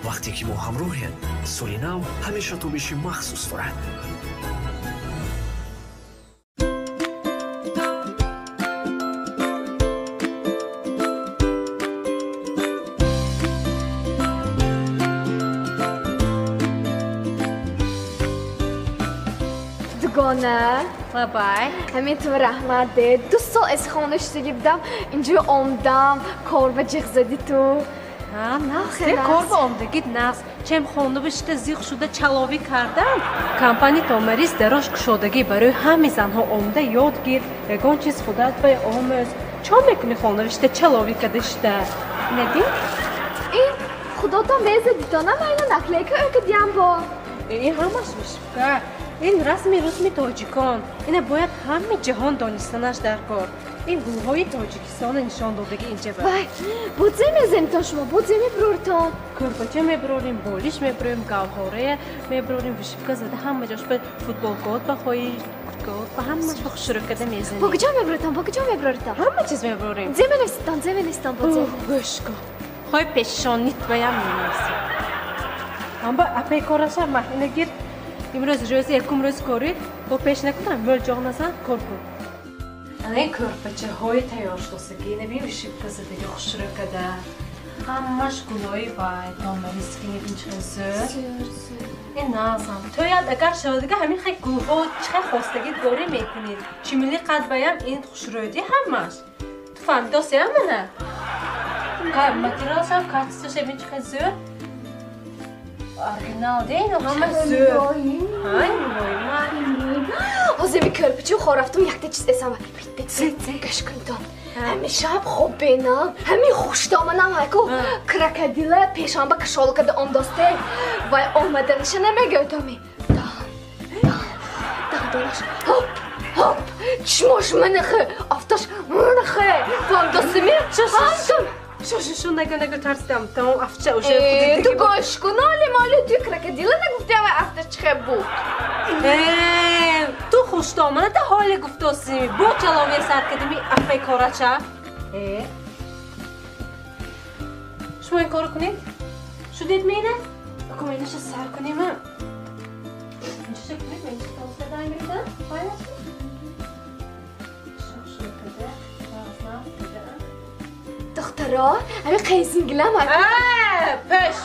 Вақте ки мо ҳамроҳем, соли нав ҳамеша тобиши махсус дорад. Дугона, лабай, ҳамин ту раҳмат де. 2 сол аз хона шудагӣ будам, инҷо омдам, кор ба ҷиғ зади ту. Ҳа, нағз, кор ба омдагит нағз. Чем хона бишта зиқ шуда чаловӣ кардам. Компания Томарис дарош кушодагӣ барои ҳамаи занҳо омда ёд гир, ягон чиз худат ба омӯз. Чо мекунӣ хона бишта чаловӣ када шуда? Надӣ? Ин худотон безадитона майна наклейка ӯкадиям бо. Ин ҳамаш вишивка. Ин расми русми тоҷикон. Ина бояд ҳамаи ҷаҳон донистанаш дар кор. Ин гулҳои Тоҷикистона нишон додагӣ инҷа ба. Вай, бо зе мезанитон шумо, бо зе мебуроритон? Кӯрпача мебурорем, болиш мебурорем, гавҳорая мебурорем, вишивка зада ҳама ҷош ба футболкаот ба хоҳӣ, курткаот ба ҳамаш ба хушрӯ када мезанем. Бо куҷо мебуроритон, бо куҷо мебуроритон? Ҳама чиз мебурорем. Зе менависитон, зе менависитон, бо зе. Гӯш кун. Хоҳи пешонит баям менависем. Амба апай кораша маҳина гир. Имрӯз рӯзи якум рӯзи корӣ, бо пеш накунам, мӯл ҷоғ назан, кор кун. Ана ин кӯрпачаҳои тайёр шудосагӣ, набин вишивка задагӣ хушрӯ када. Ҳамаш гулои вай, Томариски набин чӣ хел зӯр. Ин назам. Тӯяд агар шавад дига ҳамин хел гулҳо чӣ хел хостагӣ дорӣ мекунӣ. Чимили қад баям ин хушрӯйдӣ ҳамаш. Ту фаҳмидоси ҳамана? Материалшам качествош ҳамин чӣ хел зӯр. Оригинал де ино ҳама зӯр. Ҳай, мулоима. Ҳозир ми кӯрпичу хор рафтум якта чиз эсам. Битта гӯш кунтон. Ҳамин шаб хоб бенам, ҳамин хуштоманам ҳайку крокодила пешанба кашола када омдосте. Вай омаданаша намегӯйтоми. Дан, дан, дандонаш ҳоп, ҳоп, чишмош манахе, афташ манахе. Фаҳмидосими? Фаҳмидом. Шо, шо, шо, нагӯ, нагӯ, тарсидам. Тамом, афча уже. Ту гӯш кун, оли моли ту крокодила нагуфтиам, вай афташ чӣ хел буд. Ту хуштоманата ҳоле гуфтосими. Бо чаловия сар кардими афай корача. Шумо ин корро кунед? Шудед мена? Акум инаша сар кунем. Инчаша кунед, мен инча тоста дай мекунам. Файнаша? Шо, шо, када. Нағз, када. Духтаро, ҳамин қайзингилам. Пеш!